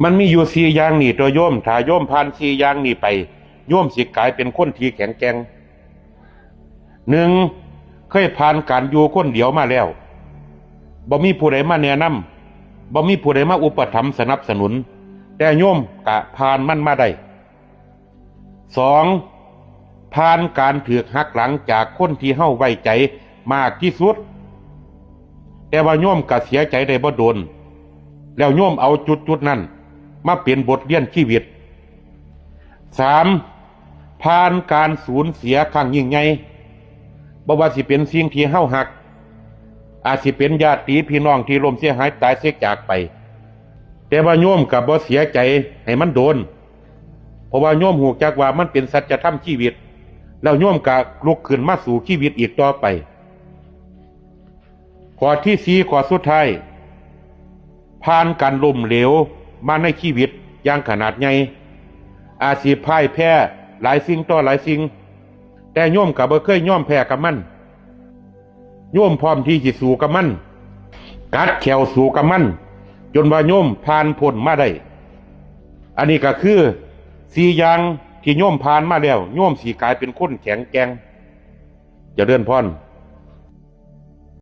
ມັນມີຢູ່ສີ່ຢ່າງນີ້ຕົວະໂຍມ, ຖ້າໂຍມຜ່ານສີ່ຢ່າງນີ້ໄປ, ໂຍມຊິກາຍເປັນຄົນທີ່ແຂງແກ່ງ. ໜຶ່ງ, ເຄີຍຜ່ານການຢູ່ຄົນດຽວມາແລ້ວ, ບໍ່ມີຜູ້ໃດມາແນະນຳ, ບໍ່ມີຜູ້ໃດມາອຸປະຖຳສະໜັບສະໜູນ, ແຕ່ໂຍມກະຜ່ານມັນມາໄດ້. ສອງ, ຜ່ານການຖືກຫັກຫຼັງຈາກຄົນທີ່ເຮົາໄວ້ໃຈມາກທີ່ສຸດ, ແຕ່ວ່າໂຍມກະເສຍໃຈໄດ້ບໍ່ດົນ, ແລ້ວໂຍມເອົາຈຸດໆນັ້ນມາເປັນບົດຮຽນຊີວິດ. ສາມ, ຜ່ານການສູນເສຍຄັ້ງຍິ່ງໃຫຍ່, ບໍ່ວ່າຊິເປັນສິ່ງທີ່ເຮົາຮັກ, ອາດຊິເປັນຍາດຕິພີ່ນ້ອງທີ່ລົ້ມເສຍຫາຍຕາຍເສຍຈາກໄປ, ແຕ່ວ່າໂຍມກະບໍ່ເສຍໃຈໃຫ້ມັນດົນ, ເພາະວ່າໂຍມຮູ້ຈັກວ່າມັນເປັນສັດຈະທຳຊີວິດ, ແລ້ວໂຍມກະລຸກຂຶ້ນມາສູ້ຊີວິດອີກຕໍ່ໄປ. ຂໍ້ທີສີ່ ຂໍ້ສຸດທ້າຍ, ຜ່ານການລົ້ມເຫຼວມາໃນຊີວິດຢ່າງຂະໜາດໃຫຍ່, ອາດຊິພ່າຍແພ້ຫຼາຍສິ່ງຕໍ່ຫຼາຍສິ່ງ, ແຕ່ໂຍມກະບໍ່ເຄີຍຍອມແພ້ກັບມັນ. ໂຍມພ້ອມທີ່ຊິສູ້ກັບມັນ, ກັດແຂ້ວສູ້ກັບມັນ, ຈົນວ່າໂຍມຜ່ານພົ້ນມາໄດ້. ອັນນີ້ກະຄືສີ່ຢ່າງທີ່ໂຍມຜ່ານມາແລ້ວ, ໂຍມຊິກາຍເປັນຄົນແຂງແກ່ງ. ຈະເລີນພອນ.